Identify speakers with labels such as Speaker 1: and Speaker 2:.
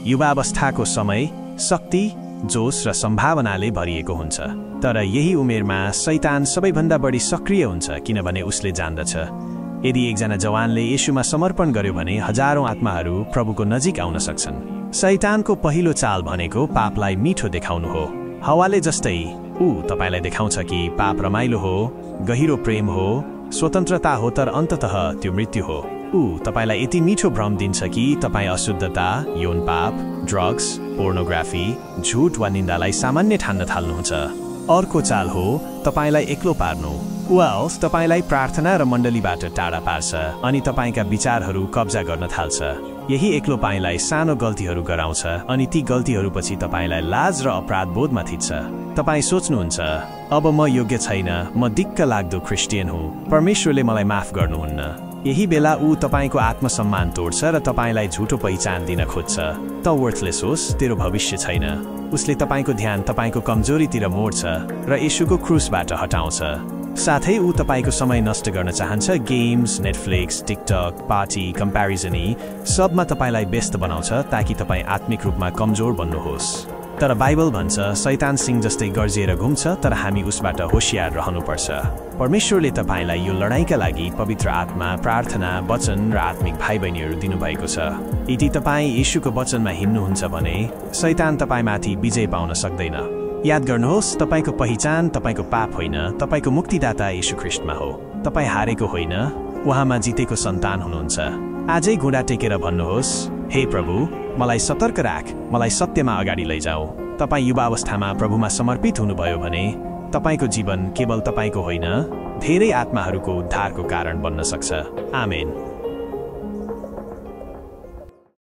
Speaker 1: युवावस्थाको समय शक्ति, जोश र सम्भावनाले भरिएको हुन्छ। तर यही उमेरमा शैतान सबैभन्दा बढी सक्रिय हुन्छ किनभने उसले जान्दछ यदि एकजना जवानले येशूमा समर्पण गर्यो भने हजारौं आत्माहरू प्रभुको नजिक आउन सक्छन्। शैतानको पहिलो चाल भनेको पापलाई मिठो देखाउनु हो। हावाले जस्तै ऊ तपाईलाई देखाउँछ कि पाप रमाइलो हो, गहिरो प्रेम हो, स्वतन्त्रता हो, तर अन्ततः त्यो मृत्यु हो। ऊ तपाईलाई यति मिठो भ्रम दिन्छ कि तपाईँ अशुद्धता, यौन पाप, ड्रग्स, पोर्नोग्राफी, झुट वा निन्दालाई सामान्य ठान्न थाल्नुहुन्छ। अर्को चाल हो तपाईलाई एक्लो पार्नु। वाल्स तपाईलाई प्रार्थना र मण्डलीबाट टाढा पार्छ अनि तपाईका विचारहरू कब्जा गर्न थाल्छ। यही एक्लोपाइलाई सानो गल्तीहरू गराउँछ अनि ती गल्तीहरूपछि तपाईलाई लाज र अपराध बोधमा थिच्छ। तपाईँ सोच्नुहुन्छ अब म योग्य छैन, म दिक्क लाग्दो क्रिस्चियन हुँ, परमेश्वरले मलाई माफ गर्नुहुन्न। यही बेला ऊ तपाईको आत्मसम्मान तोड्छ र तपाईलाई झुटो पहिचान दिन खोज्छ। त वर्थलेस होस्, तेरो भविष्य छैन। उसले तपाईको ध्यान तपाईको कमजोरीतिर मोड्छ र येशूको क्रुसबाट हटाउँछ। साथै ऊ तपाईको समय नष्ट गर्न चाहन्छ। गेम्स, नेटफ्लिक्स, टिकटक, पार्टी, कम्प्यारिजनी सबमा तपाईलाई व्यस्त बनाउँछ ताकि तपाईँ आत्मिक रूपमा कमजोर बन्नुहोस्। तर बाइबल भन्छ शैतान सिंह जस्तै गर्जिएर घुम्छ, तर हामी उसबाट होशियार रहनुपर्छ। परमेश्वरले तपाईलाई यो लडाईँका लागि पवित्र आत्मा, प्रार्थना, वचन र आत्मिक भाइ बहिनीहरू दिनुभएको छ। यदि तपाईँ येशूको वचनमा हिँड्नुहुन्छ भने शैतान तपाईमाथि विजय पाउन सक्दैन। याद गर्नुहोस्, तपाईको पहिचान तपाईको पाप होइन, तपाईको मुक्तिदाता येशू ख्रीष्टमा हो। तपाईँ हारेको होइन, उहाँमा जितेको सन्तान हुनुहुन्छ। आजै घुँडा टेकेर भन्नुहोस्, हे प्रभु, मलाई सतर्क राख, मलाई सत्यमा अगाडि लैजाऊ। तपाईँ युवावस्थामा प्रभुमा समर्पित हुनुभयो भने तपाईको जीवन केवल तपाईको होइन, धेरै आत्माहरूको उद्धारको कारण बन्न सक्छ। आमेन।